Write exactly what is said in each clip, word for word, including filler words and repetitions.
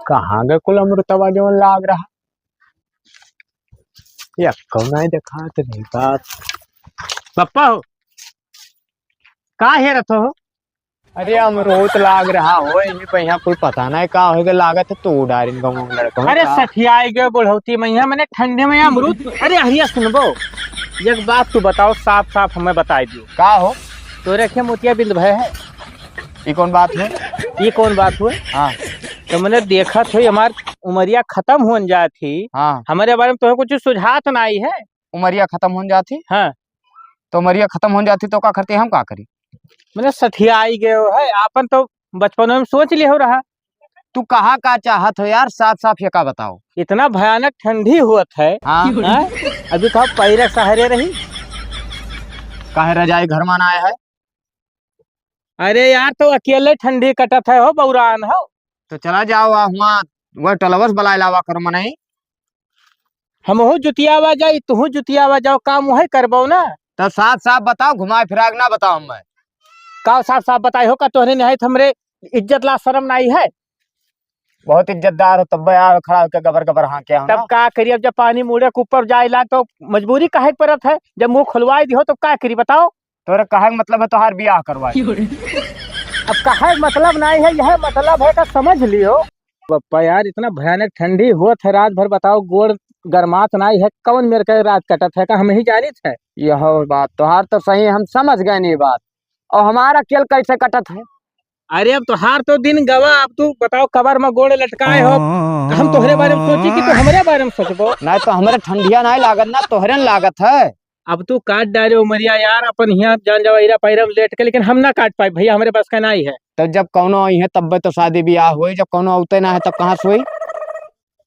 कहाँ गए कुल अमरुतवा जौन लाग रहा? ये कौन है, देखात नहीं बात। पप्पा हो, का हेरत हो? अरे अमरूद लाग रहा हो, इन्हीं पे यहाँ कुल पता नहीं का होइगा, लागत है तू डारिन गाँव में लड़का हो अरे का? सठियाई गए बुढ़ौती में यहाँ, मैंने ठंडे में यहाँ अमरूद। अरे हरिया सुनबो, एक बात तू बताओ, साफ साफ हमें बताई दियो। का हो? तोरे के मोतिया बिंद भय है। ई कौन बात है? ई कौन बात हुए? हाँ। तो मैंने देखत हुई हमार उमरिया खत्म होन जात ही। हाँ। हमारे बारे में तोहे कुछ सुझात नाई है। उमरिया खत्म होन जात ही? हाँ। तो उमरिया खत्म होन जात ही तो का करते, हम का करी? मैंने सठियाई गयो है, आपन तो बचपन में सोच लियो रहा। तू कहा का चाहत हो यार, साफ साफ ये का बताओ। इतना भयानक ठंडी होत है। हाँ। हाँ? अभी तो आप पैरे सहरे रही। काहे रजाई घर में ना आया है? अरे यार, तो अकेले ठंडी कटत है हो, बौरान हो। तो चला जाओ आ हुआ, वह टलवस बलाए लावा करो मनई। हमहू जुतियावा जाई, तुहू जुतियावा जाओ, काम वही करबो ना। तो साफ साफ बताओ, घुमा फिरा के ना बताओ मैं। का साफ साफ बताई हो, का तोहरे निहायत हमरे इज्जत ला शर्म नाई है? बहुत इज्जतदार हो, तब यार खड़ा होके गबर गबर हाँके हो तब ना। का करी, अब जब पानी मुड़े के ऊपर जाए ला तो मजबूरी काहे के परत है, जब मुंह खुलवाई दिहो तब का करी बताओ? तोरे कहे के मतलब है तोहार बियाह करवाए। अब कहे के मतलब नाई है, यह मतलब है का समझ लियो। पप्पा यार, इतना भयानक ठंडी होत है रात भर, बताओ गोड़ गरमात नाई है, कौन मेरे के रात कटत है का हम ही जानित है? यह बात तोहार तो सही, हम समझ गए नहीं बात। और हमारा केल कैसे कटत है? अरे अब तोहार तो दिन गवा, अब तू बताओ कबर में गोड़ लटकाए हो, हम तोहरे बारे में सोची कि तू हमरे बारे में सोचबो? नहीं तो हमरे ठंडिया नहीं लागत ना, तोहरे न लागत है। अब तू काट डारे उमरिया यार, अपन हियाँ जान जावा हीरा पैरम लेट के, लेकिन हम ना काट पाए भैया, हमरे बस का नाई है। तो जब कौनो आई है तब तो शादी ब्याह होई, जब कौनो औते ना है तब कहाँ से होई?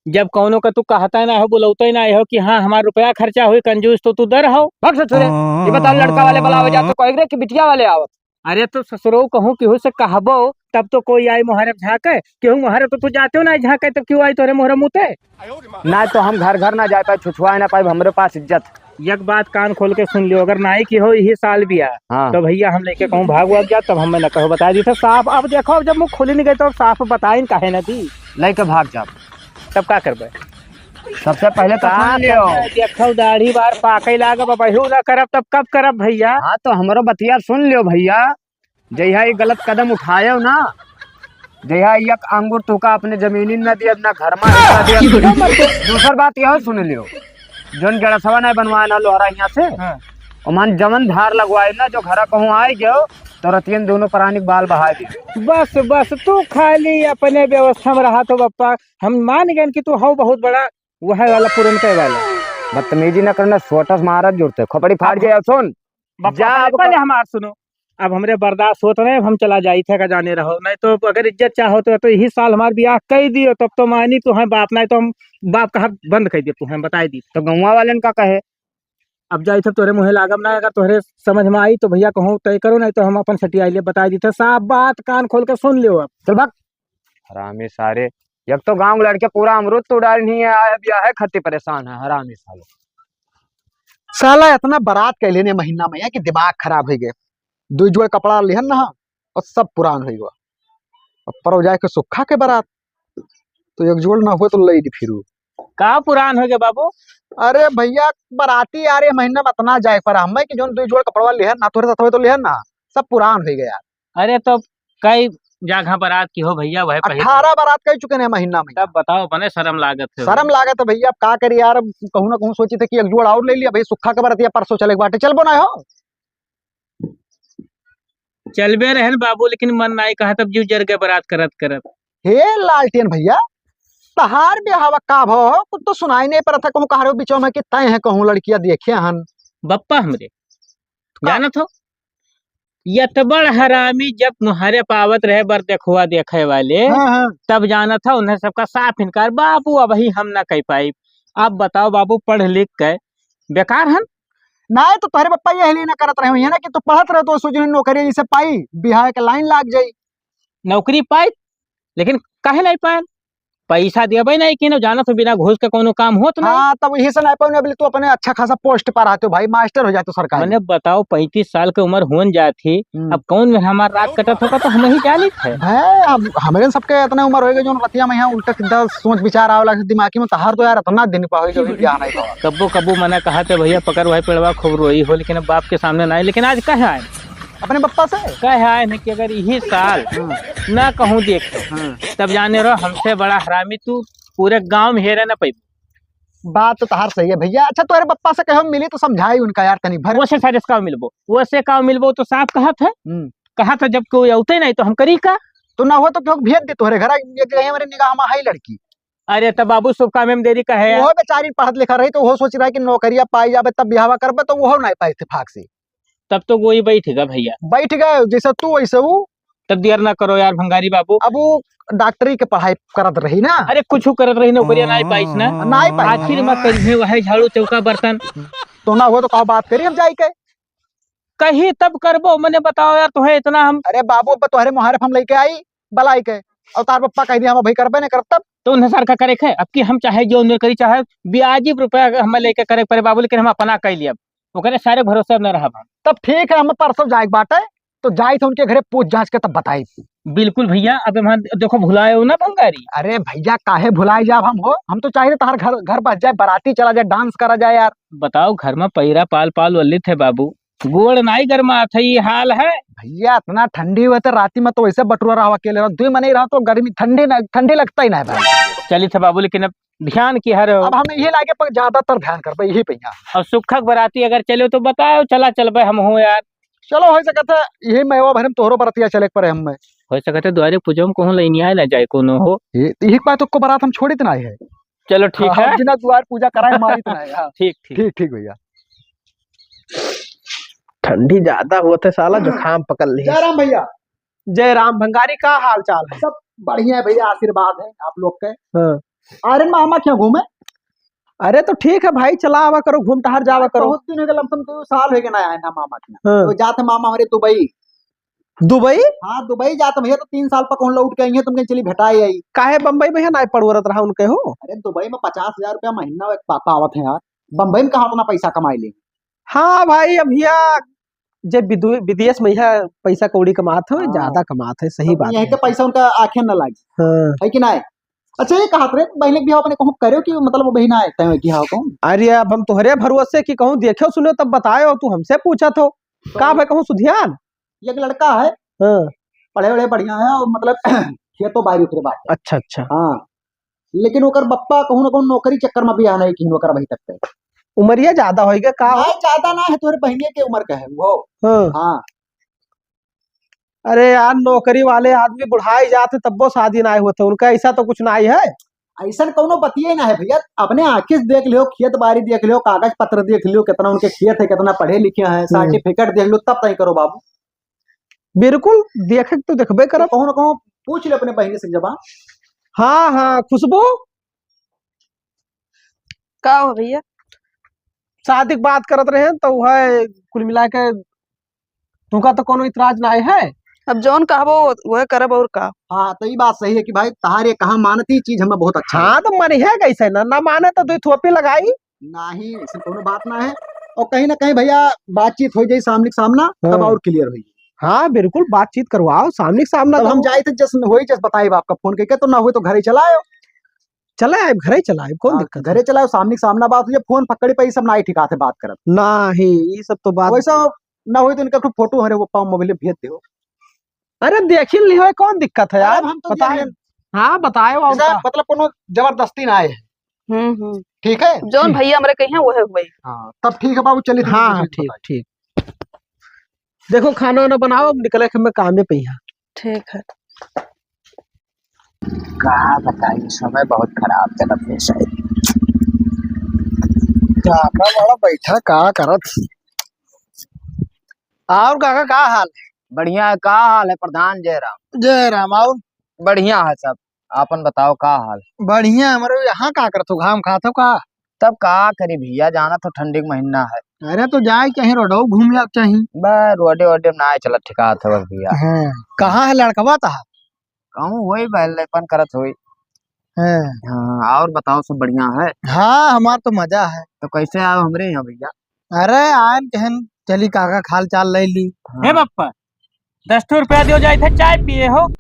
जब कौनो का तू कहता ना हो, बुलौते ना हो कि हाँ हमार रुपया खर्चा होई, कंजूस तो तू दर हो। भग ससुरे, ये बताओ लड़का वाले बुलावे जाते कहेक रे कि बिटिया वाले आवत? अरे तो ससुरो कहूँ केहू से कहबो तब तो कोई आई मोहरे झाँके, केहू मोहरे तो तू जाते हो ना झाँके, तब क्यों आई तोरे मोहरे मुते? ना तो हम घर घर ना जा पाए, छुछुआ ना पाए, हमरे पास इज्जत। एक बात कान खोल के सुन लियो, अगर नाई की हो यही साल बिया, हाँ। तो भैया हम लेके कहूँ भाग वाग जा, तब हमें न कहो बता दी थे साफ। अब देखो, अब जब मुँह खुली नहीं गई तो साफ बताइन काहे न दी। लेके भाग जा। तब का करबे? सबसे पहले तो का सुन लियो। करबे? देखो दाढ़ी बार पाके लाग, अब बहू ना करब तब कब करब भैया? हाँ तो हमरो बतिया सुन लियो भैया, जहिया ये गलत कदम उठायो ना, जहिया एक अंगुर तुका अपने जमीनी न दियब, ना घर में हिस्सा दियब। दूसर बात यह सुन लियो, जौन गड़सवा नहीं बनवाए ना लोहरा यहाँ से, हाँ। ओमन जवन धार लगवाए ना, जो घरा कहूँ आए गयो, तो रतियन दोनों प्राणी के बाल बहाए दे। बस, बस, तू खाली अपने व्यवस्था में रहा तो बप्पा, हम मान गए कि तू हौ बहुत बड़ा, वह वाला पुरनके वाला। बदतमीजी न करना, सोटस मारत जुड़ते, खोपड़ी फाड़ अब जाए। सुन, बप्पा, जा, पहले, अब पहले हमार सुनो। अब हमरे बर्दाश्त होत नहीं, अब हम चला जाई थे का जाने रहो, नहीं तो अगर इज्जत चाहो तो, तो यही साल हमार बियाह कई दियो, तब तो मानी तो हैं बाप, नहीं तो हम बाप कहा बंद कर दियो, तू हैं बताई दी। तो गौवा वालन का कहे? अब जाई थे तोरे मुँहे लागब ना, अगर तोहरे समझ में आई तो भैया कहूँ तय करो, नहीं तो हम अपन सटियाई ले बताई दी थे। साफ बात कान खोल के सुन लियो अब। चल भाग। हरामी सारे, एक तो गाँव के लड़के पूरा अमरूद तोड़ डाले नहीं है, आए बियाह है खत्ती परेशान है, हरामी साले। साला इतना बरात कैले ने महीना में है कि दिमाग खराब हो गए। दो जोड़ कपड़ा लेहन ना और सब पुरान हो गया। अब परव जाए के सुखा के बरात, तो एक जोड़ ना हुए तो ले दी फिरू। का पुरान हो गया बाबू? अरे भैया, बराती यार ये महीना में इतना जाए पर हमें कि जोन दो जोड़ कपड़वा लेहन ना, तोरे साथ तो लेहन ना, सब पुरान हो गया। अरे तो कई जगह बरात की हो भैया, वह पहले अठारह बरात कई चुके हैं महीना में। तब बताओ, अपने शर्म लागत है। शर्म लागत है भैया, अब का करी यार, अब कहूँ ना कहूँ सोची थे कि एक जोड़ और ले लिया भाई, सुखा के बरात या परसों चले के बाटे, चलबो ना हो। चलबे रहन बाबू, लेकिन मन नाई कहा, तब जीव जर के बरात करत करत। हे लालटेन भैया, तहार बियाहवा का भव हो? कुछ तो सुनाई नहीं पड़त है, कहूँ कहारो बीचो में कि तय है, कहूँ लड़किया देखे हन। बप्पा हमरे, का? जानत हो, यत बड़ हरामी जब मुहारे पावत रहे बर देखुआ देखे वाले, हाँ, हाँ। तब जानत हो उन्हें सबका साफ इनकार। बाबू, अब ही हम ना कह पाई। अब बताओ बाबू, पढ़ लिख के बेकार हन? ना, तो तोहरे पप्पा यही लिए ना करत रहे हुई है ना कि तू पढ़त रहे तो सोच रहे नौकरी जैसे पाई, बिहार के लाइन लाग जाई। नौकरी पाई, लेकिन काहे नहीं पाए? पैसा देबे नहीं कि ना, जाना तो बिना घूस के कोनो काम होत नहीं। हाँ, तब यही से नहीं पाऊँ, अभी तू अपने अच्छा खासा पोस्ट पर रहते हो भाई, मास्टर हो जाते हो सरकारी। मने बताओ, पैंतीस साल के उम्र होन जात ही, हम्म। अब कौन में हमार रात कटत होगा तो हम ही जानित है। भाई, अब हमरे सबके इतने उम्र हो गए जो रतिया में यहाँ उल्टा सीधा सोच विचार आवे लगे दिमाग में, तहार तो यार इतना दिन पा हो गए, ब्याह नहीं हुआ। कब्बो कब्बो मना कहा थे भैया, पकड़ भाई पेड़वा खूब रोई हो, लेकिन अब बाप के सामने नहीं, लेकिन आज कहे आए। अपने पप्पा से? कहे आए न कि अगर यही साल हम्म। ना कहूँ देखे, हम्म। तब जाने रहो हमसे बड़ा हरामी तू पूरे गांव में हेरे ना पैबू। बात तो तहार सही है भैया। अच्छा, तोहरे पप्पा से कहो मिली तो समझाई उनका यार तनी भर। वो से सारे से का मिलबो, वो से का मिलबो तो साफ कहत है, हम्म। कहत है जब कोई औते नहीं तो हम करी का? तो ना हो तो क्यों भेज दे तोहरे घर, एक जगह हमारे निगाह में है लड़की। अरे, तब बाबू शुभ काम में देरी का है यार। वो बेचारी पढ़त लिखत रही, तो वो सोच रहा है कि नौकरिया पाई जावे, तब बिहावा करबे, तो वो नहीं पाई इत्तेफाक से। तब तो वही बैठ गया भैया। बैठ गए, जैसे तू वैसे वो। तब देर ना करो यार भंगारी बाबू। अब वो डॉक्टरी के पढ़ाई करत रही ना। अरे, कुछ करत रही, नौकरिया नहीं पाइस ना। नहीं पाई। आखिर में करिए वही झाड़ू चौका बर्तन। तो ना हो तो कहो बात करी हम जाई के। कही तब करबो, मने बताओ यार, तोहे इतना हम अरे बाबू, अब तोहरे मुहारे पे हम लेके आई, बलाई के, और तार पप्पा कह दिया, "हम अभी करबे नहीं करब," तब? तो उन्हें सर का करे खे, अब कि हम चाहे जो उन्हें करी, चाहे ब्याजी रुपया अगर हमें लेके करे पड़े बाबू, लेकिन हम अपना कह लिया, ओकरे सारे भरोसे अब न रहब हम। तब ठीक है, हमें परसों जाए के बाटे, तो जाई थे उनके घरे पूछ जांच के तब बताई। बिल्कुल भैया, अब हम देखो भुलाए हो ना भंगारी। अरे भैया, काहे भुलाए जाब हम हो, हम तो चाहिए तार घर, घर बस जाए, बाराती चला जाए, डांस करा जाए यार। बताओ, घर में पैरा पाल पाल वलित है बाबू, गोड़ नाई गरमात है, ये हाल है। भैया, इतना ठंडी हुआ तो राती में तो वैसे बटुरा रहा, अकेले रहो, दुई मनई रहो तो गर्मी, ठंडी ना, ठंडी लगता ही ना है भाई। चलित है बाबू, लेकिन अब ध्यान की हर अब हम यही लागे पर ज्यादातर ध्यान करबे यही पे यहाँ। और सुखक बराती अगर चले तो बताओ, चला चलबे हम हो यार। चलो, हो सकत है यही मेवा भरे में तोहरो बरतिया चले के पड़े हमें। हो सकत है द्वारे पूजा में कहूँ लेनिया ना जाए कोनो हो। ये, यही बात को बरात हम छोड़ी तो ना है। चलो ठीक हाँ, है। हम बिना द्वार पूजा कराए हमारी तो ना है, हाँ। ठीक, ठीक। ठीक, ठीक भैया। ठंडी ज्यादा हुआ थे साला, जुकाम पकड़ ली। जय राम भैया। जय राम भंगारी, का हाल चाल है? सब बढ़िया है भैया, आशीर्वाद है आप लोग के। हाँ। अरे मामा क्या घूमे? अरे तो ठीक है भाई, चला आवा करो, घूम टहर जावा करो। बहुत दिन हो गए, लमसम दो साल हो गए ना आए ना मामा के। हाँ। तो जाते मामा हमारे दुबई। दुबई? हाँ, दुबई जाते भैया, तो तीन साल पर कौन लौट के आई है, तुम कहीं चली भेटाए आई। काहे बम्बई में है ना पड़वरत रहा उनके हो? अरे दुबई में पचास हजार रुपया महीना एक पा-, पावत है यार, बम्बई में कहाँ उतना पैसा कमाई ले? हाँ भाई, अब भैया जे विदु-, विदेश में यह पैसा कौड़ी कमात हो, हाँ। ज्यादा कमात है, सही तो बात यहीं है। के पैसा उनका आँखें न लागी। हाँ। है कि ना? अच्छा, ये कहत रहे, बहिनी के बियाह अपने कहूँ करेउ कि मतलब बहिन आए, तय कि हाँ कहूँ? अरे, अब हम तोहरे भरोसे कि कहूँ देखेउ सुनेउ तब बताएउ, तू हमसे पूछत हो। तो का भाई कहूँ सुधियान? एक लड़का है, हाँ। पढ़े वढ़े बढ़िया है और मतलब खेतो बाड़ी ओकरे बाटे। अच्छा, अच्छा। हाँ। लेकिन ओकर बप्पा कहूँ ना कहूँ नौकरी चक्कर में बियाह नहीं किहिन ओकर अभी तक तक। उमरिया ज्यादा होइगा का? नहीं, ज्यादा ना है, तोहरे बहिनिया के उम्र का है वो। हाँ। हाँ। अरे यार, नौकरी वाले आदमी बुढ़ाई जात है तब्बो शादी ना होते, उनका ऐसा तो कुछ ना है। ऐसा कौनो बतिये ना है भैया, अपने आँखी से देख लियो, खेत बाड़ी देख लियो, कागज पत्र देख लियो, कितना उनके खेत है, कितना पढ़े लिखे हैं, हम्म। सर्टिफिकेट देख लो, तब तय करो बाबू। बिल्कुल, देखे के तो देखबे तो करब। कहूँ ना कहूँ पूछ ले अपने बहिनी से जबा। हाँ, हाँ, खुशबू। का हो भैया? शादी के बात करत रहे तो वह कुल मिला के तुमका तो कोनो इतराज ना है। अब जौन कहबो वह करब और का। हाँ, तो ये बात सही है कि भाई तहारे कहा मानती चीज हमें बहुत अच्छा हाँ, लगे। तो मन है कैसे ना, ना माने तो दुई थोपी लगाई। नाही, ऐसे कोनो बात ना है। और कहीं ना कहीं भैया बातचीत हो जाई सामने के सामना, तब हाँ। और क्लियर होई। हाँ, बिल्कुल बातचीत करवाओ, सामने के सामना तब तो हम जाए थे, जस होई, जस बताई आपका फोन करके, तो ना होई तो घरे चला आयो। चला आए, घरे चला आए, कौन हाँ, दिक्कत घरे है? चला आयो, सामने के सामना बात हो जाए, फोन पकड़ी पे ये सब ना ही ठिकाते बात करत। नाही, ये सब तो बात वैसा ना होई तो इनका कुछ फोटो हरे वो पाओ मोबाइल में भेज दो। अरे, देखी लियो, कौन दिक्कत है अरे, यार? हम तो बताए। जाने हाँ, बताए वो जैसा उनका। मतलब कोनो जबरदस्ती ना आए। हम्म, हम्म। ठीक है? जौन ठीक। भैया हमरे कहिया वो है वही। हाँ, तब ठीक है बाबू, चलिए, हाँ, ठीक, ठीक। बताइए। ठीक। देखो, खाना वाना बनाओ, अब निकले के हमें काम में पहिया। ठीक है। का बताई, समय बहुत खराब चलत है शायद। काका बड़ा बैठा, का करत? और काका, का हाल है? बढ़िया है। का हाल है प्रधान? जय राम। जय राम। और? बढ़िया है सब। आपन बताओ, का हाल? बढ़िया हमरो। यहाँ का करत हो, घाम खात हो का? तब का करी भैया, जानत हो ठंडी के महीना है। अरे तो जाए चाहे रोडो घूम जाए चाहे। बस रोडे वोडे में ना चलत ठिकात है बस भैया। हाँ। कहाँ है लड़कवा तहार? कहूँ होई बहन लेपन करत होई। हाँ। हाँ, और बताओ, सब बढ़िया है? हाँ, हमार तो मजा है। तो कैसे आओ हमरे यहाँ भैया? अरे, आयन कहन चली काका के हाल चाल ले ली। हाँ। हे बप्पा, दस ठो रुपया दियो, जाइत है चाय पिए हो।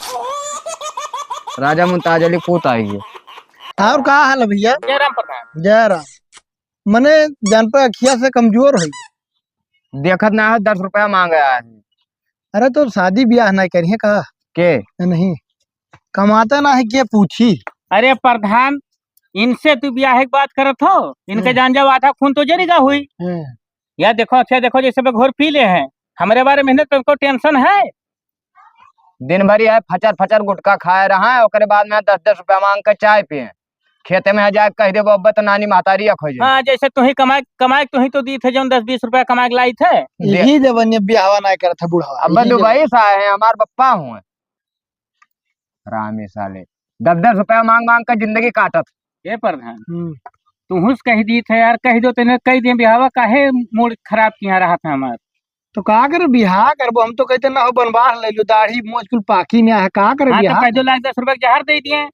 राजा मुमताज अली पूत आई है। और का हाल है भैया? जय राम प्रधान। जय राम। मने जान पे अखिया से कमजोर है। देखत ना है, दस रुपया मांगे आए हैं। अरे तो शादी ब्याह ना करिए का? के? नहीं, कमाता ना है, के पूछी? अरे प्रधान, इनसे तू ब्याह के बात करत हो, इनके हम्म। जान जाओ, आधा खून तो जरी गा हुई। हम्म। या देखो, अच्छा देखो, जैसे मैं घोर पी ले हैं, हमरे बारे में तो तुमको टेंशन है? दिन भर यह फचर फचर गुटखा खाए रहा है, ओकरे बाद में दस दस रुपया मांग के चाय पिए। खेते में जाके कह देबो, "अब्बा तो नानी महतारी अख हो जाए।" हाँ, जैसे तू ही कमाए, कमाए तू ही तो दी थे, जौन दस बीस रुपया कमाए के लाई थे। दे- यही जवन ये बियाहवा ना करत है बुढ़वा। अब्बा यही दुबई जवन। से आए हैं, हमार बप्पा हुए। रामी साले, दस दस रुपया मांग मांग के जिंदगी काटत। ए प्रधान, हम्म। तुहुस कह दी थे यार, कह दो तेने कह दिए बिहावा, काहे मूड खराब किया रहा था हमार? तो का करे, बिहाव करबो? हम तो कहते ना हो बनवार ले लो, दाढ़ी मोछ कुल पाकी ना है, का करे हाँ, तो बिहाव? कह दो लाख दस रुपया के जहर दे दिए।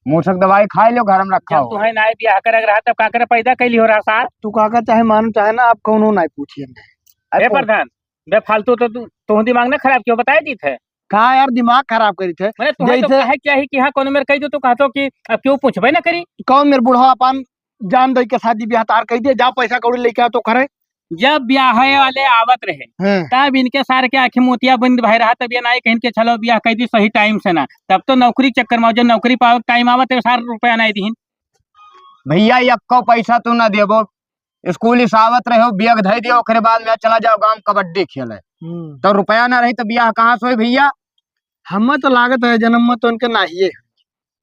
मूसक दवाई खाए लो, घर में रखा जब हो। तुहे नाई बियाह करे रहा, तब का करे पैदा कैली हो रहा सार? तू काका चाहे मानो चाहे ना, आप कौनो नाई पूछिए। अरे ए प्रधान, बेफालतू तो तू, तू दिमाग ना खराब कियो, बताए दी थे। का यार दिमाग खराब करी थे? मैंने तुम्हें तो जैसे कहे क्या ही कि हाँ, कौनो मेरे कह दो तो कहतो कि अब क्यों पूछबे ना करी। कौन मेरे बुढ़वा अपन जान दे के शादी ब्याह तार कह दिए, जा पैसा कौड़ी लेके आ तो करे। जब ब्याह वाले आवत रहे, हाँ। तब इनके सार के आँखें मोतिया बंद भय रहा, तब ये नाई कहिन के चलो ब्याह कह दी सही टाइम से ना। तब तो नौकरी चक्कर में, जब नौकरी पावे टाइम आवत है, सार रुपया नाई दीन। भैया, यक्को पैसा तू ना देबो, स्कूल से आवत रहो, बैग धइ दियो, ओकरे बाद में चला जाओ गाँव कबड्डी खेले। हम्म। तो रुपया ना रही तो बियाह कहाँ से होई भैया? हमें तो लागत है जन्म में तो उनके नाहिए।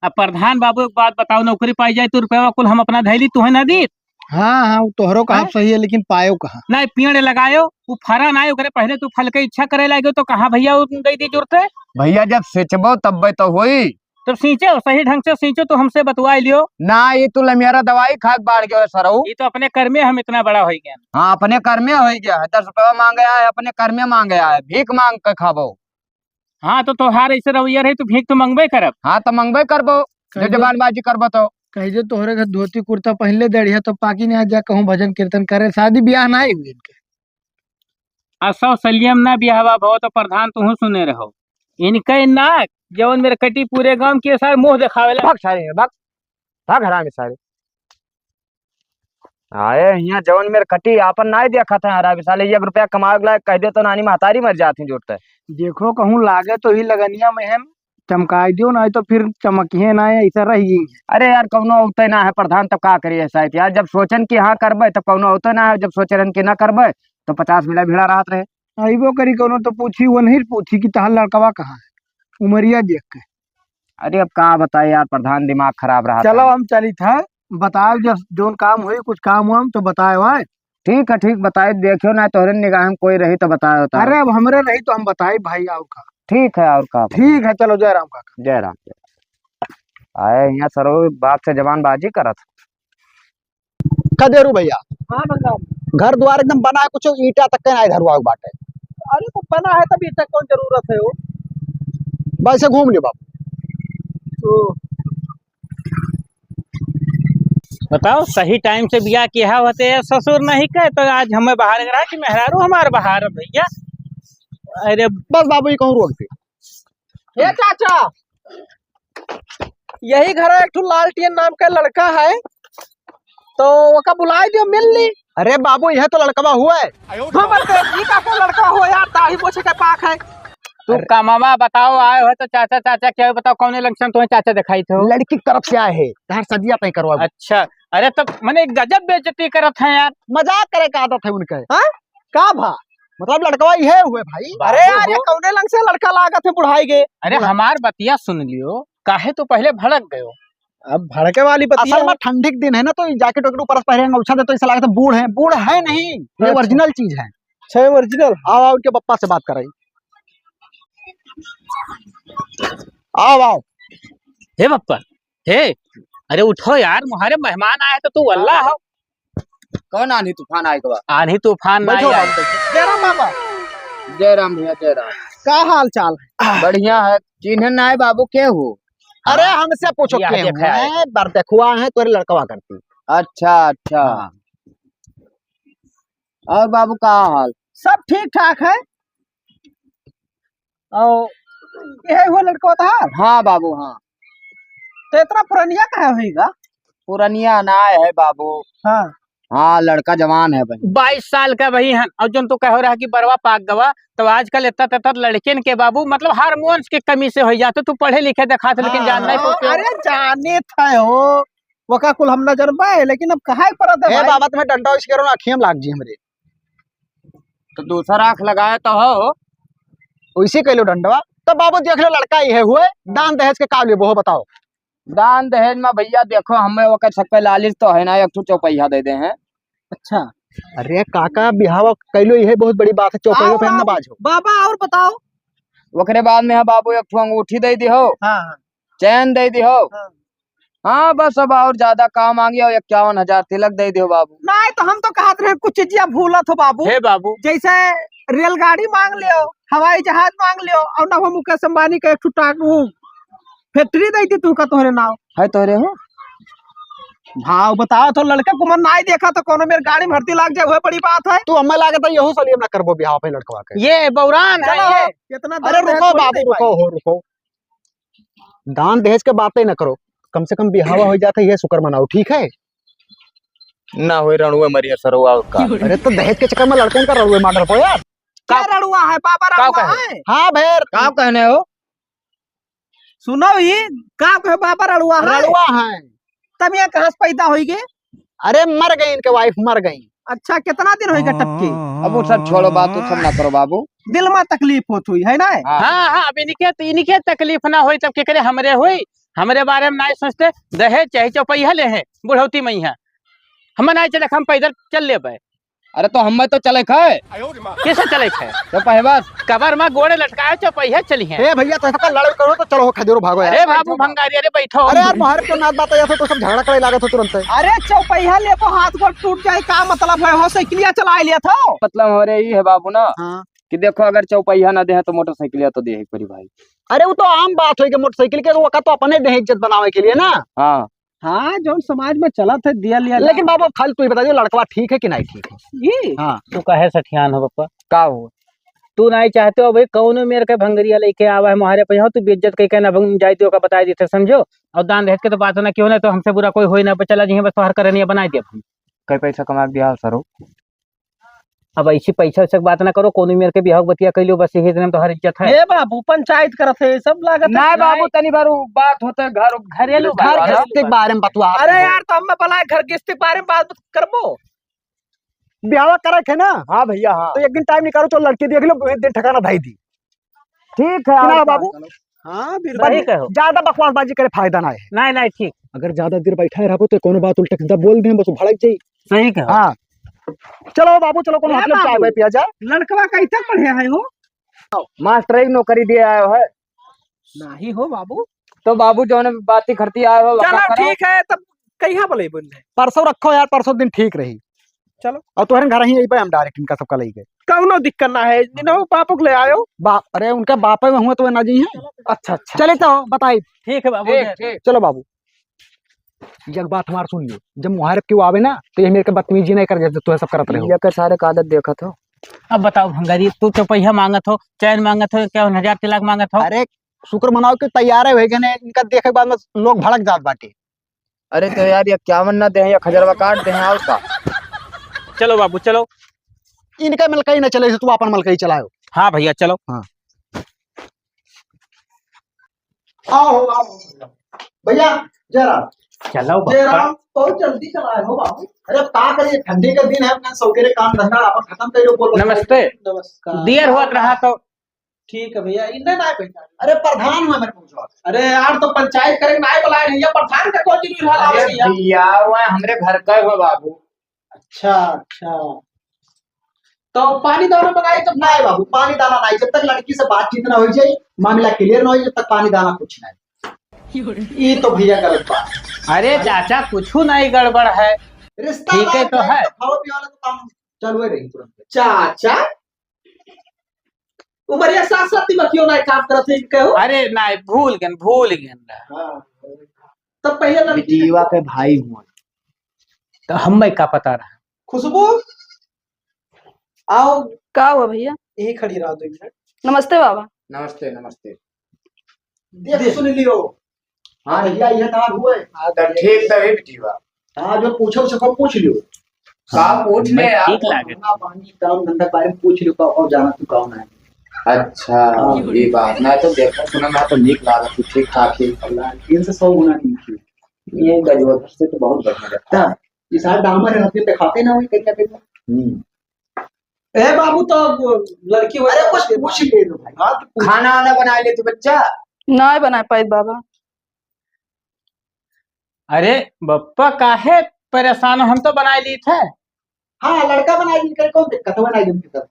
अब प्रधान बाबू एक बात बताओ, नौकरी पाई जाए तो रुपया कुल हम अपना धैली तुहे ना दी। हाँ, हाँ, वो तोहरो कहा हैं? सही है, लेकिन पायो कहाँ? नहीं, पेड़ लगायो, वो फरा ना, ओकरे पहले तू फल के इच्छा करे लागे तो कहाँ भैया वो दे दी जुरते? भैया जब सिंचबो तब्बे तो होई। तो सींचो, सही ढंग से सींचो, तो हमसे बतवाई लियो। ना, ये तू लमियारा दवाई खा के बाढ़ गयो है सरऊ। ये तो अपने कर्मे हम इतना बड़ा होई गया। हाँ, अपने कर्मे होई गया है। दस रुपया मांगे आए, अपने कर्मे मांगे आए, भीख मांग के खाबो। हाँ, तो तोहार ऐसे रवैया रही, तो भीख तो मंगबे करब। हाँ, तो मंगबे करबो, कह जो दो, जबानबाजी करबो तो। कह दो, तोहरे घर धोती कुर्ता पहन ले, दड़िया तो पाकी नहीं, आ जा कहूँ भजन कीर्तन करे, शादी ब्याह ना हुई इनके। असौ सलियम ना बियाहवा भव तो प्रधान तुहू सुने रहो। इनके नाक जवन मेरे कटी पूरे गांव के सार मुंह देखावेला। भाग सारे, भाग, भाग हरामी सारे। आए हियां जवन मेरे कटी आपन नाय देखत है हरामी साले, एक रुपया कमावे के लायक कह दे तो नानी महतारी मर जाती जोरते। देखो कहूँ लागे तो ही लगनिया में हम चमकाई दियो, नाय तो फिर चमकिए ना, ऐसा रह गई। अरे यार, कौनो औते ना है प्रधान, तब का करिए साहब यार, जब सोचन कि हाँ करबे, तब कौनो औते ना है, जब सोचे रहन कि ना करबे, तो पचास मिला भिड़ा रहत रहे। अइबो करी कौनो तो पूछी, वो नहीं पूछी कि तहार लड़कवा कहाँ है, उमरिया देख के। अरे अब का बताए यार प्रधान, दिमाग खराब रहा चलो था। हम चली था, बताओ जब जोन काम हुई, कुछ काम हुआ तो बताए भाई। ठीक है, ठीक बताए, देखियो ना तोहरे निगाह में कोई रही तो बताए होता। अरे अब हमरे रही तो हम बताई भाई, और का। ठीक है, और का। ठीक है, चलो जय राम काका। जय राम, जय राम। आए यहाँ सरो बाप से जबानबाजी करत। का देरू भैया? हाँ, प्रणाम। घर द्वार एकदम बना है, कुछ ईंटा तक के नाहीं धरवावे बाटे। अरे, तो बना है, तब ईंटा कौन जरूरत है वो? बस से घूम लियो बाबू। तो बताओ, सही टाइम से बियाह किया होते ससुर नहीं कहे, तो आज हमें बाहर रहा कि मेहरारू हमार बाहर भैया। अरे बस बाबू, ये कहूँ रोक दे। ए चाचा, यही घर एक ठो लालटियन नाम का लड़का है, तो ओका बुलाए दियो, मिल ली। अरे बाबू, यह तो लड़कवा हुआ है। हम तो जी का को लड़का हो यार, दाढ़ी पोछे के पाक है। तू अरे। कमावा बताओ, आए हो तो चाचा, चाचा क्या बताओ, कौने लंग से तुम्हें चाचा दिखाई थे हो? लड़की की तरफ से आए हैं, तहार सदिया तय करवा। अच्छा, अरे तो मने गजब बेइज्जती करत है यार। मजाक करे का आदत है उनके। हाँ? का भा? मतलब लड़कवा इहे हुए भाई। अरे बाबू यार, ये हो। कौने लंग से लड़का लागत है बुढ़ाई के? अरे बुढ़ा- हमार बतिया सुन लियो, काहे तू पहले भड़क गयो? अब भड़के वाली बतिया असल में है। ठंडी के दिन है ना, तो ये जैकेट वैकेट ऊपर से पहरे हैं, उछा दे तो ऐसा लगता है बूढ़ है। बूढ़ है नहीं, ये अच्छा। ओरिजिनल चीज है। अच्छा, ये ओरिजिनल? आओ, आओ, इनके पप्पा से बात कराई। आओ, आओ। हे पप्पा, हे, अरे उठो यार, तुम्हारे मेहमान आए तो तू अल्लाह हो। कौन आंधी तूफान आए के बा? आंधी तूफान ना बैठो आए। बाबू, बैठो। जय राम बाबा। जय राम भैया, जय राम। का हाल चाल है? बढ़िया है। चिन्हन ना है बाबू, के हो? अरे, हमसे पूछो, बियाह के देखा है। हैं, बर देखुआ है, तोरे लड़कवा करती। अच्छा, अच्छा। हाँ। और बाबू, का हाल? सब ठीक ठाक है। और यही हुआ लड़का था? हाँ बाबू, हाँ। तो इतना पुरनिया काहे होइगा? पुरनिया ना है बाबू। हाँ। हाँ, लड़का जवान है भाई। बाईस साल का भाई है, और जौन तू कहो रहा कि बरवा पाक गवा, तो आजकल इतना तत्ता लड़किन के बाबू, मतलब, हार्मोन्स के कमी से हो जाते। तू पढ़े लिखे देखात, लेकिन हाँ, जान नहीं हाँ, कुछ। अरे, जाने था हो, वका कुल हम न जनबे, लेकिन अब कहाँ परत है ए भाई? बाबा, तुम्हें डंडा उसी करो ना, अखियाँ में लाग जी हमरे। तो दूसरा आँख लगाए तो हो। वैसे कह लो डंडवा। तो बाबू, देख लो, लड़का ही है हुए, दान दहेज के का लेबो हो, बताओ। दान दहेज में भैया देखो, हमें ओकर सब पे लालच तो है ना, एक ठो चौपहिया दे दे हैं। अच्छा। अरे काका, बिहावा कैलो, यही बहुत बड़ी बात है, चौपहिया आओ पे हम ना बाबू, बाज हो। बाबा, और बताओ। ओकरे बाद में है बाबू, एक ठो अंगूठी दे दिहो, हाँ, हाँ। चैन दे दिहो। हाँ। हाँ, बस अब और ज्यादा का मांगी, और इक्यावन हजार तिलक दे दिहो बाबू। नहीं, तो हम तो कहत रहे, कुछ चीजिया भूलत हो बाबू। हे बाबू। जैसे रेलगाड़ी मांग लियो, हवाई जहाज मांग लियो, और ना हो मुकेश अंबानी के एक ठो टाक-, वो फैक्ट्री दे दी तू का तोहरे नाव। है तोहरे हो? भाव बताओ तो, लड़के को मन नाई देखा तो कोनो मेर गाड़ी में हरदी लाग जाए, वह बड़ी बात है। तू हमें लागत है यहू सलियम ना करबो बिहाव पे लड़कवा के। ये बौरान है चलो, ये। इतना अरे दाम है, रुको थोड़ी बाबू, दे पाई। रुको हो, रुको। दान दहेज के बातें न करो, कम से कम बिहावा हो जाता, ये शुक्र मनाओ, ठीक है? ना होई रणुए मरिया सरवा और का। अरे तो दहेज के चक्कर में लड़कन का रणुए मार रखो यार। का का रणुआ है? बाबा का रणुआ कहे? है? हाँ भैर। का कहने हो? सुनो ही, का कहे बाबा रणुआ है? रणुआ है। तब ये कहाँ से पैदा होई गे? अरे मर गई, इनके वाइफ मर गई। अच्छा, कितना दिन होई गे टपके? अब वो सब छोड़ो बात, वो सब ना करो बाबू। दिल में तकलीफ होत हुई है ना? हाँ। हाँ, हाँ, अब इनके, इनके तकलीफ ना होई तब के करे हमरे होई? हमरे बारे में नाई सोचते, दहेज चाहे चौपहिया ले हैं, बुढ़ौती में ही है। हम नाई चले, हम पैदल चल लेबे। अरे तो हमें तो चले खे। कैसे चले खे? चौपहिया बस। कबर में गोड़े लटकाए, चौपहिया चली हैं। ए भैया, तो ऐसा लड़ाई करो तो चलो, खदेरो भागो यार। अरे बाबू भंगारी, अरे बैठो। अरे यार, मोहर के नाथ बात है, तो सब झगड़ा करे लागत हो तुरंत। अरे चौपहिया लेबो, हाथ गोड़ टूट जाए, का मतलब है हो, साइकिलिया चलाए लिया था? मतलब हो रे, ई है बाबू ना, हाँ। कि देखो, अगर चौपहिया ना दे तो मोटरसाइकिलिया तो दे ही पड़ी भाई। अरे वो तो आम बात होई कि मोटरसाइकिल के, वो का तो अपने दे इज्जत बनावे के लिए ना। हाँ। हाँ, जौन समाज में चलत है, दिया लिया लेकिन जात। बाबू, अब खाली तू ही बता दियो, लड़कवा ठीक है कि नहीं ठीक है? ई? हाँ। तू काहे सठियान हो, पप्पा? का हो? तू नहीं चाहते हो भाई, कौनो मेर के भंगरिया लेके आवा है, मोहारे पे हो, तू बेइज्जत कइके ना भंग जाए, तो ओका बताई देते, समझो? और दान दहेज के तो बात ना, क्यों ना, तो हमसे बुरा कोई होई ना, चला जी, बस तोहर करनिया बनाई दे हम। कई पैसा कमा के दिया हो, सरो? अब ऐसी पैसा वैसा के बात ना करो, कोनो मेर के बिहाव बतिया कइलो, बस यही इतने में तोहर इज्जत है। ए बाबू, पंचायत करत है, सब लागत है। नहीं बाबू, तनी बार उ बात होता है घर, घरेलू घर बात। गृहस्थी के बारे में बतवा। अरे यार, तो हमें बोला है घर गृहस्थी के बारे में बात करबो। ब्याह करे थे ना? हाँ भैया, हाँ। तो एक दिन टाइम निकालो, चलो लड़की देख लो, एक दिन ठिकाना धाई दी। ठीक है, कि ना और बाबू? का? हाँ, बिल्कुल। सही कहो। ज्यादा बकवासबाजी करे फायदा ना है। नहीं, नहीं, ठीक। अगर ज्यादा देर बैठा रहबो तो कोनो बात उल्टा सीधा बोल दे, बस भड़क जाई। सही कहो। हाँ। चलो बाबू, चलो, कोनो ए होटल में चाय बाबू, वाय पिया जाए। लड़कवा कहीं तक पढ़े है हो? मास्टर एक नौकरी दिए आयो है। नहीं हो बाबू। तो बाबू जौन बाती खरती आयो हो, चलो वका करो। ठीक है, तब कहिया बोले बोल रहे? परसों रखो यार, परसों दिन ठीक रही। चलो। और तोहरे घर ही यही पे हम डायरेक्ट इनका सबका लेके। कौनो दिक्कत ना है, जिन्हों बाप को ले आयो। बाप, अरे उनका बाप है, हुआ तो ना जी है। अच्छा, अच्छा। चले तो बताई। ठीक है बाबू, ठीक, जय। ठीक। चलो बाबू, एक बात हमार सुन लियो, जब मुहारब के आवे ना, तो ये मेरे के बदतमीजी नहीं कर, जैसे तू सब करत रहे हो। ये के सारे का आदत देखत हो। अब बताओ भंगारी, तू चौपहिया मांगत हो, चैन मांगत हो, इक्यावन हजार तिलक मांगत हो। अरे शुक्र मनाओ कि तैयार है, भेजने इनका देखे के बाद में लोग भड़क जात बाटे। अरे तो यार, ये इक्यावन ना दे, एक हजारवा काट दे, और का? चलो बाबू, चलो। इनका मलकई ना चले, तू अपन मलकई चलायो। हाँ भैया, चलो। हाँ। आओ, आओ। भैया, जय राम। चलो जय बाबा। राम, बहुत जल्दी चलाए हो बाबू। अरे, अब का करिए, ठंडी का दिन है, अपना सौकेरे काम धंधा अपन खत्म करियो, बोलो। नमस्ते। नमस्कार। देर होत रहा तो। ठीक है भैया, इन्हें ना बैठा। अरे, प्रधान हुआ मेरे को। अरे यार, तो पंचायत करे ना बुलाए भैया, प्रधान का कौन जरूरी है अरे भैया? भैया, वह हमरे घर का है बाबू। अच्छा, अच्छा। तो पानी दाना मंगाई तो नहीं बाबू, पानी दाना नहीं, जब तक लड़की से बातचीत ना हो जाए, मामला क्लियर ना हो, जब तक पानी दाना कुछ नहीं। ये तो भैया गलत बात है। अरे चाचा, कुछ नहीं गड़बड़ है। रिश्ता ठीक है तो है। खाओ पियो वाला तो काम चालू है रही तुरंत। चाचा, उमरिया साथ साथ दिमाग क्यों ना काम करत है, कहो? अरे ना, भूल गन, भूल गन। हाँ। तब पहले लड़की बिटिया के भाई हुआ, तो हमें का पता रहा? खुशबू, आओ। का हुआ भैया? यही खड़ी रहो दो मिनट। नमस्ते बाबा। नमस्ते, नमस्ते। देख, देख। सुन लियो। हाँ। भैया, ये तार हुआ है। हाँ, तो ठीक तो है बिटिया। हाँ, जो पूछो, सबको पूछ लियो। का पूछ ले मैं यार? ठीक लागे। खाना, पानी, काम धंधा के बारे में पूछ लियो, का, और जाना तू कौन है? अच्छा, हाँ। ये बात ना तो देखा सुना ना तो नीक लागत, तू ठीक ठाक है। अल्लाह, इनसे सौ गुना नीक है। ये गजवा से तो बहुत बढ़िया लगता है। हाँ, ये सारे डामर है, अपने पे खाते ना वही करिया करिया। हम्म। ए बाबू, तो लड़की वाले अरे कुछ पूछ ले लो भाई। हाँ, तो पूछ। खाना वाना बना ले तू बच्चा? नहीं बना पाई बाबा। अरे बप्पा, काहे परेशान हो? हम तो बनाए ली थे। हाँ, लड़का बनाए ली, कौन दिक्कत है, बनाए ली दिक्कत।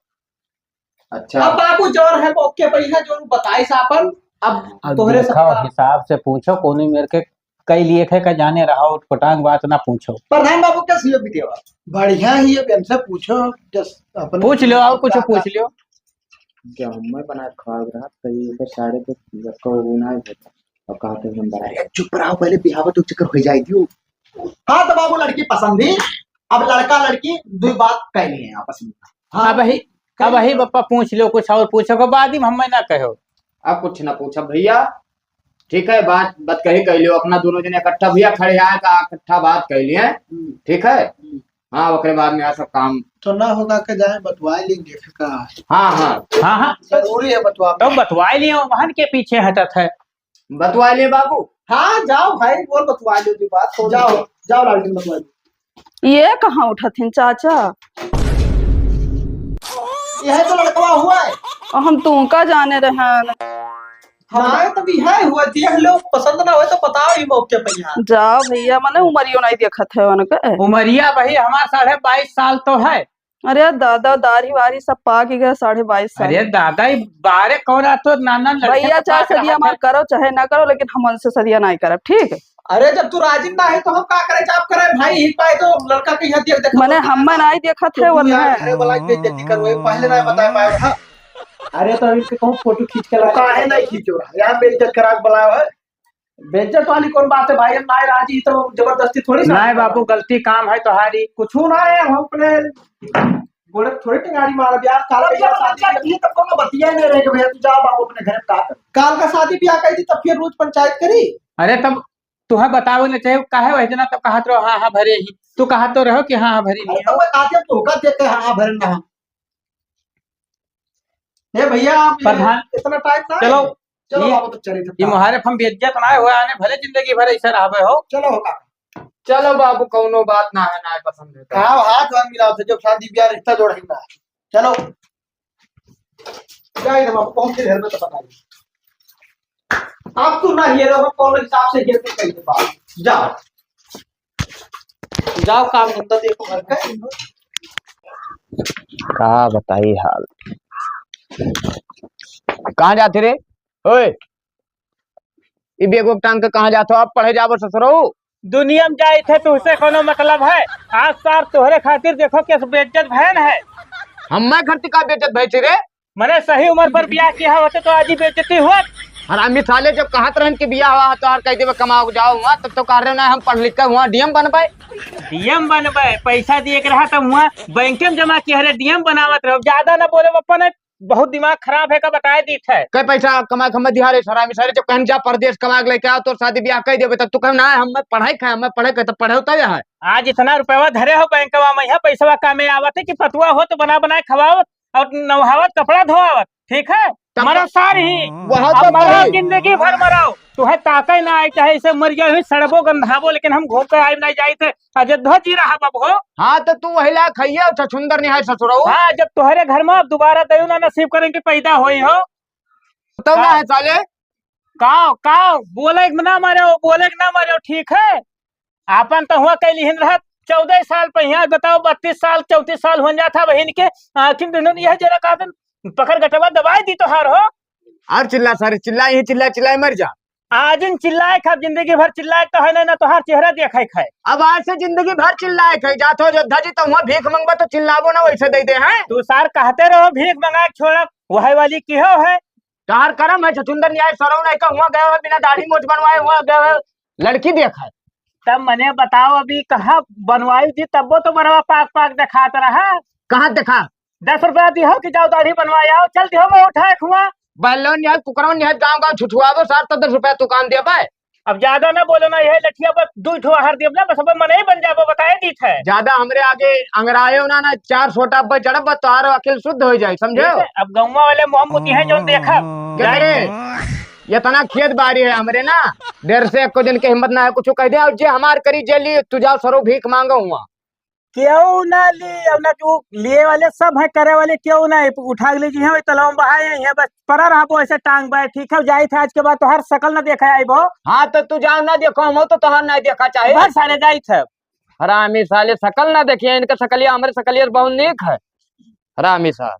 अच्छा। अब बाबू जोर है, ओके भैया, जो बताइस आपन, अब अब तोहरे देखो, सबका हिसाब से पूछो, कोनो मेर के कई लिए थे का जाने रहा, उटपटांग बात ना पूछो। प्रधान बाबू का सीओ भी देवा। बढ़िया ही है, इनसे पूछो, जस अपने पूछ लो, और कुछ का पूछ लो। जब मैं बना खाब रहा, तो ये तो सारे तो लड़का वो ना होता। अब कहा थे हम बना अरे चुप रहो, पहले बिहाव तो चक्कर हो जाए दियो। हाँ, तो बाबू लड़की पसंद ही, अब लड़का लड़की दो बात कह लिए आपस में। हाँ। अब ही, अब ही बप्पा पूछ लो, कुछ और पूछो को बाद में हमें ना कहो। अब कुछ ना पूछो भैया, ठीक है, बात, बात कही कह लियो, अपना दोनों जने इकट्ठा भैया खड़े आए का इकट्ठा बात कह लिए, हम्म। ठीक है? हम्म। हाँ, ओकरे बाद में आ सब काम। तो ना होगा के जाए बतवा लेंगे फिर का। हाँ, हाँ। हाँ, हाँ। जरूरी है बतवा। तो बतवा लिए, वहन के पीछे हटत है। बतवा लिए बाबू। हाँ, जाओ भाई, बोल बतवा लो जी बात, छोड़ जाओ, दो। जाओ लालटेन बतवा लो। ये कहाँ उठत हिन चाचा? यह तो लड़कवा हुआ है। और हम तुमका जाने रहन। हमारे तो भी है हुआ, देख लो, पसंद ना होए तो बताओ ही मौके पे यहाँ। जाओ भैया, मने उमरियो नहीं देखत है उनके। उमरिया भाई हमार साढ़े बाईस साल तो है। अरे दादा, दाढ़ी वारी सब पाक गया, साढ़े बाईस साल। अरे दादा, ई बारे कौन आ तो नाना लड़के भैया, के चाहे पास सदिया रहत हमार है। करो चाहे ना करो, लेकिन हम उनसे सदिया नहीं करब, ठीक है? अरे जब तू राजी ना है तो हम का करे, जाप करे भाई, ही पाए तो लड़का के यहाँ देख देख मने हम ना ही देखत तो है तू वो यहाँ ना। घरे वाला की बेइज्जती करवे, पहले ना बताए पाए। हाँ। अरे तो इनके कहूँ फोटो खींच के ला, काहे नहीं खींचो रहा? यहाँ बेइज्जत करा के बुलाया है। बेइज्जत वाली कौन बात है भाई? हम नाय राजी तो जबरदस्ती थोड़ी सा नाय बाबू, गलती काम है तोहारी। कुछ ना है, हम अपने गोड़े थोड़ी टिंगारी मारब यार। काल अरे का यार, शादी शादी की तो कोनो बतिया नहीं रहे कि भैया तू जा बाबू अपने घर में, का कर? काल का शादी ब्याह कर दी तब फिर रोज पंचायत करी। अरे तब तुहे बतावे न चाहे, काहे वह जना तब कहत रहो हाँ हाँ भरे ही। तू कहत तो रहो कि हाँ हाँ भरे अरे नहीं तो हो। मैं कहते तो होगा देख के हाँ हाँ भरे ना हम। हे भैया, आप ये प्रधान, इतना टाइम ना चलो, है। चलो ये, बाबू, तो चलिए, ये तब मुहारे फम बेइज्जत ना हुआ, आने भले जिंदगी भर ऐसे रहबे हो। चलो, होगा। चलो बाबू, कौनो बात ना है, ना है पसंद है तो। हाँ, हाथ वाथ मिलाओ थे, जब शादी ब्याह रिश्ता जोड़े ना है। चलो। जाए ना बाबू, पहुंच के घर में तो बताइए। आप तू ना ये रहो, कौन हिसाब से ये तो कही बात। जाओ। जाओ, काम धंधा देखो घर का। का बताई हाल। कहाँ जाते रे? ओए, ई बैग उग टांग के कहाँ जात हो? अब पढ़े जाबो ससुरऊ? दुनिया में जाए थे, तुहसे कोनो मतलब है? आज सार तोहरे खातिर देखो कैसे बेइज्जत भयन है। हम्मे खातिर का बेइज्जत भय रे? मने सही उम्र पर बियाह किया होते तो आज ही बेइज्जती हुआ। हरामी साले, जब कहत रहन कि बियाह हुआ तो और कह देबे कमाओ जाओ हुआ, तब तो कह रहे ना हम पढ़ लिख के हुआ डीएम बनबे। डीएम बनबे, पैसा दिए के रहा तब हुआ बैंक में जमा किया, हरे डीएम बनावत रहो, ज्यादा ना बोले बप्पा ने, बहुत दिमाग खराब है का बताए दीत है। कई पैसा कमा के हमें दिहा रे हरामी साले, जब कहन जा परदेश कमा के लेके आओ तो शादी ब्याह कह देबे, तब तू कह ना हम पढ़ाई खाए, हम पढ़े के तो पढ़े होता है। आज इतना रुपया धरे हो बैंकवा में, यह पैसवा कामे आवत है कि पतुआ हो तो बना बनाए खवाओ, और नहावत, कपड़ा धोआवत, ठीक है? तब मरो सार ही। वहाँ अब तो मरो, भाई। जिंदगी भर मरो। तुहे ताकत ना आई, चाहे इसे मर गया ही, सड़बो, गंधाबो, लेकिन हम घूम के आए नहीं जाए थे। अयोध्या जी रहा बाबू हो। हाँ, तो तू वही लायक है, छछुंदर निहाय ससुरऊ। हाँ, जब तोहरे घर में अब दोबारा दयु ना नसीब करें कि पैदा होई हो। तो ना हाँ। है साले। काव, काव, बोले के ना मारे हो, बोले के ना मारे हो, ठीक है? आपन तो हुआ कैली हिन रहत, चौदह साल पे यहाँ बताओ, बत्तीस साल, चौंतीस साल हो जाता बहिन के, आखिर दुनिया यह जरा का दिन पकड़ गटवा दबाई दी तोहार हो। और चिल्ला सारे, चिल्ला, यही चिल्ला, चिल्ला, मर जा। आजिन चिल्लाए खाब, जिंदगी भर चिल्लाए तो है ना, ना तोहार चेहरा देखे खाए। अब आज से जिंदगी भर चिल्लाए खाए, जात हो अयोध्या जी तो हुआं भीख मंगबा तो चिल्लाबो ना, वैसे दे दे हैं। तू सार कहते रहो भीख मंगाए छोड़ब, वही वाली की हो है। तोहार करम है छछुंदर निहाय सरऊ नहीं का, हुआं गए हो बिना दाढ़ी मोछ बनवाए, हुआं गए हो लड़की देखा है। तब मने बताओ, अभी कहाँ बनवाई थी, तब्बो तो बरवा पाक पाक देखात रहा। कहाँ देखा? दस रुपया दिहो कि जाओ दाढ़ी बनवाए आओ, चल दिहो मैं उठाए खुआ। बहलों निहाय, कुकरों निहाय, गाँव गाँव छुछुआबो सार, तो दस रुपया तू काम देबे। अब ज्यादा ना बोलो ना, यह लठिया पर दू ठो आहार दियो ना, बस अब मने ही बन जाबो, बताए दी थे। ज्यादा हमरे आगे अंगरायो ना, ना चार सोटा पर चढ़ब, तोहार अकिल शुद्ध हो जाए, समझो? ठीक है, अब गौवा वाले मोहम्मदी हैं जो देखा। क्या करे? इतना खेत बारी है हमरे ना, डर से एको जन के हिम्मत ना है कुछ कह दे। और जे हमार करी जे ली, तू जाओ सरो भीख मांगो हुआ। क्यों ना ली, अब ना क्यों लिए वाले सब है, करे वाले क्यों ना है, उठा के लीजिए, वही तलाव में बहाए हैं, बस पड़ा रहबो ऐसे टांग बाय, ठीक है, जाई थे आज के बाद तो हर शकल ना देखा आईबो। हाँ, तो तू जाओ ना देखो, हम तो तोहार ना देखा चाहे। बस सारे जाई थे। हरामी साले, शकल ना देखिए, इनका शकलिया हमरे शकलिया से बहुत नीक है। हरामी साल।